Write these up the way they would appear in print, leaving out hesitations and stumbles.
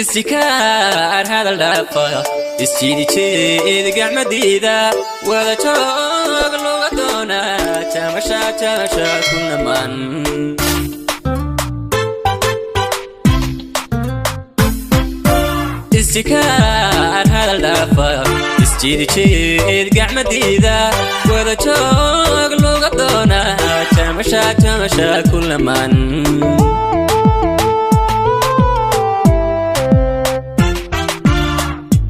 Istikaar hadal dhaafa, isjiidijeed gacmadiida, wada joog luga doonaa, jamasha jamasha ku lamaan. Istikaar hadal dhaafa, isjiidijeed gacmadiida, wada joog luga doonaa, jamasha jamasha ku lamaan.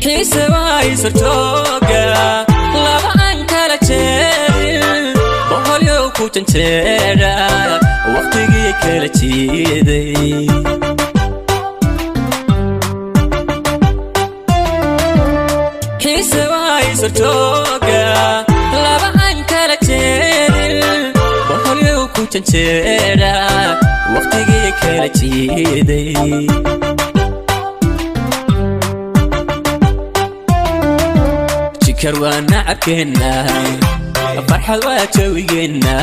Xiise waysartooga laba aan kala jeedin, boqolyow ku janjeedha, wakhtigii kala jiiday. Xiise waysartooga laba aan kala jeedin, boqolyow ku janjeedha, wakhtigii kala jiiday. Jikar waa nacabkeenna, farxad waa jawigeenna.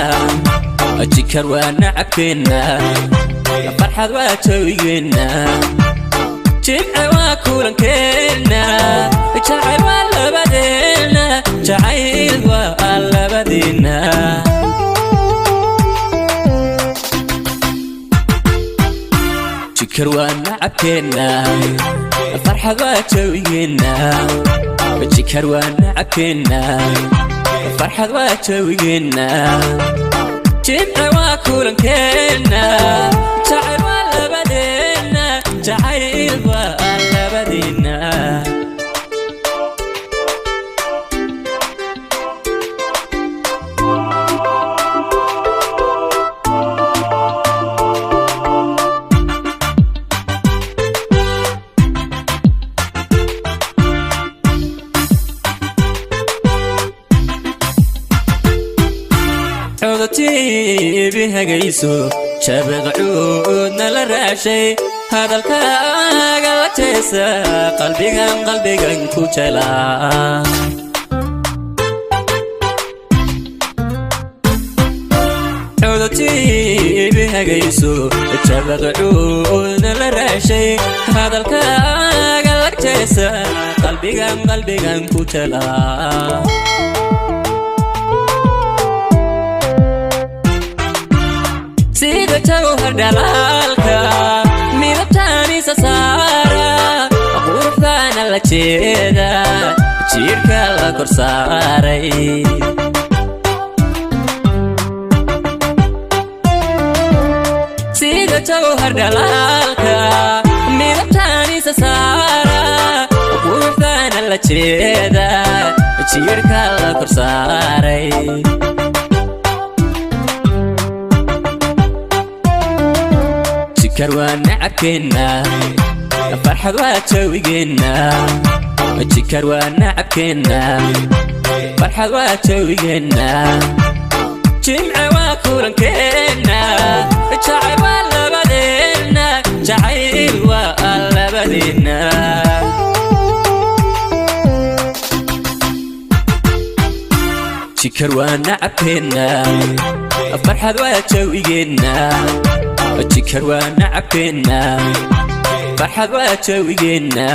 Jikar waa nacabkeenna, farxad waa jawigeenna. Jimce waa kulankeenna, jacayl waa labadeenna, jacayl waa labadeenna. Jikar waa nacabkeenna, farxad waa jawigeenna. Jikar waa nacabkeenna, farxad waa jawigeenna. Jimce waa kulankeenna, jacayl waa labadeenna, jacayl waa labadeenna. Codatiibi hagayso, jabaqcuudna la raashay, hadalkaaga la jeesa, qalbigan qalbigan ku jelaa. Codatiibi hagayso, jabaqcuudna la raashay, hadalkaaga la jeesa, qalbigan qalbigan ku jelaa. Sida jawhar dhalaalka midabtaanisa saara, quruxdaana la jeeda, jiirka la kor saaray. Sida jawhar dhalaalka midabtaanisa saara, quruxdaana la jeeda, jiirka la kor saaray. Jikar waa nacabkeenna, farxad waa jawigeenna. Jikar waa nacabkeenna, farxad waa jawigeenna. Jimce waa kulankeenna, jacayl waa labadeenna, jacayl waa labadeenna. Jikar waa nacabkeenna, farxad waa jawigeenna. Jikar waa nacabkeenna, farxad waa jawigeenna.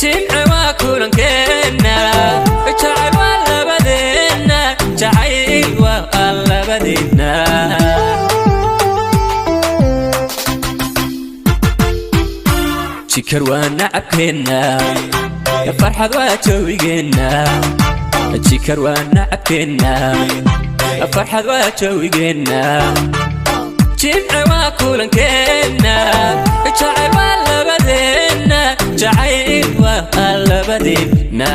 Jimce waa kulankeenna, jacayl waa labadeenna, jacayl waa labadeenna. Jikar waa nacabkeenna, farxad waa jawigeenna. Jikar waa nacabkeenna, farxad waa jawigeenna. Jimce waa kulankeenna, jacayl waa labadeenna, jacayl waa labadeenna.